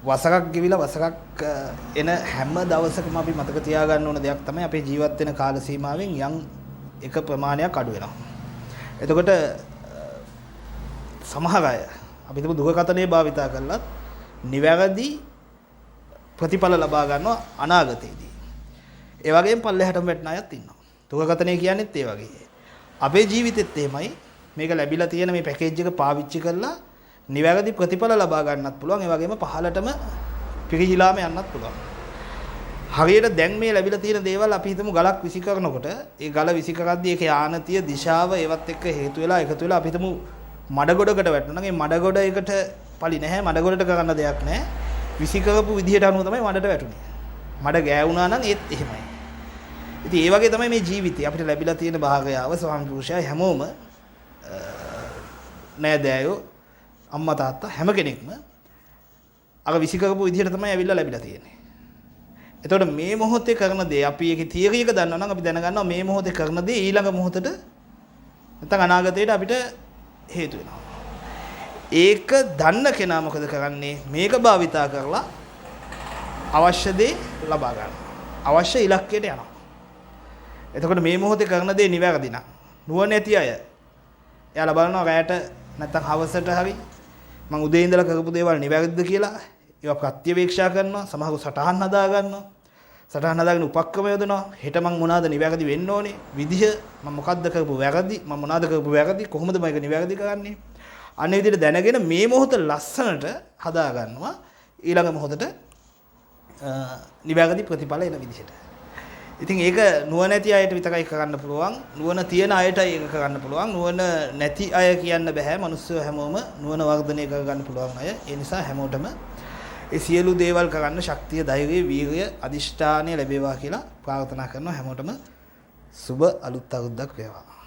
වසරක් ගෙවිලා වසරක් එන හැම දවසකම අපි මතක තියාගන්න ඕන දෙයක් තමයි අපේ ජීවත් වෙන කාල සීමාවෙන් යම් එක ප්‍රමාණයක් අඩු වෙනවා. එතකොට සමහර අය අපි හිතමු දුරකථනය භාවිතා කරලත් නිවැරදි ප්‍රතිඵල ලබා ගන්නවා අනාගතයේදී. ඒ වගේම පල්ලෙහාටම වැටෙන අයත් ඉන්නවා. දුරකථනය කියන්නේත් ඒ වගේ. අපේ ජීවිතෙත් එහෙමයි. මේක ලැබිලා තියෙන මේ පැකේජ් එක පාවිච්චි කරලා නිවැරදි ප්‍රතිඵල ලබා ගන්නත් පුළුවන්. ඒ වගේම පහළටම පිරිහිලාම යන්නත් පුළුවන්. හරියට දැන් මේ ලැබිලා තියෙන දේවල් අපි හිතමු ගලක් විසි කරනකොට ඒ ගල විසි කරද්දී ඒකේ ආනතිය දිශාව ඒවත් එක්ක හේතු වෙලා එකතු වෙලා අපි හිතමු මඩ ගොඩකට වැටුණා නම් ඒ මඩ ගොඩ එකට පලි නැහැ. මඩ ගොඩට කරන්න දෙයක් නැහැ. විසි කරපු විදිහට අනුව තමයි මඩට වැටුනේ. මඩ ගෑවුනා නම් ඒත් එහෙමයි. ඉතින් ඒ වගේ තමයි මේ ජීවිතේ අපිට ලැබිලා තියෙන භාගයාව ස්වාමි පුරුෂයා හැමෝම නෑදෑයෝ අම්මා තාත්තා හැම කෙනෙක්ම අර විසි කරපු විදිහට තමයි ඇවිල්ලා ලැබිලා තියෙන්නේ. එතකොට මේ මොහොතේ කරන දේ අපි ඒකේ තියරි එක දන්නවා නම් අපි දැනගන්නවා මේ මොහොතේ කරන දේ ඊළඟ මොහොතට නැත්නම් අනාගතයට අපිට හේතු වෙනවා. ඒක දන්න කෙනා මොකද කරන්නේ? මේක භාවිතා කරලා අවශ්‍ය දේ ලබා ගන්නවා. අවශ්‍ය ඉලක්කයට යනවා. එතකොට මේ මොහොතේ කරන දේ නිවැරදි නම් නුවණැති අය එයාලා බලනවා රැයට නැත්නම් හවසට හරි මං උදේ ඉඳලා කරපු දේවල් නිවැරදිද කියලා ඒවා ප්‍රත්‍යවේක්ෂා කරනවා. සමහරව සටහන් හදා ගන්නවා. සටහන් හදාගෙන උපක්‍රම යොදනවා. හෙට මං මොනවාද නිවැරදි වෙන්න ඕනේ විදිහ, මං මොකද්ද කරපු වැරදි, මං මොනවාද කරපු වැරදි, කොහොමද මම ඒක නිවැරදි කරන්නේ, අන්න ඒ විදිහට දැනගෙන මේ මොහොත ලස්සනට හදා ගන්නවා ඊළඟ මොහොතට නිවැරදි ප්‍රතිඵල එන විදිහට. ඉතින් ඒක නුවණැති අයට විතරයි කරන්න පුළුවන්. නුවණ තියෙන අයටයි ඒක කරන්න පුළුවන්. නුවණ නැති අය කියන්න බෑ. මිනිස්සු හැමෝම නුවණ වර්ධනය කරගන්න පුළුවන් අය. ඒ නිසා හැමෝටම ඒ සියලු දේවල් කරන්න ශක්තිය, ධෛර්යය, වීරිය, අදිෂ්ඨානය ලැබේවා කියලා ප්‍රාර්ථනා කරනවා. හැමෝටම සුබ අලුත් අවුරුද්දක් වේවා.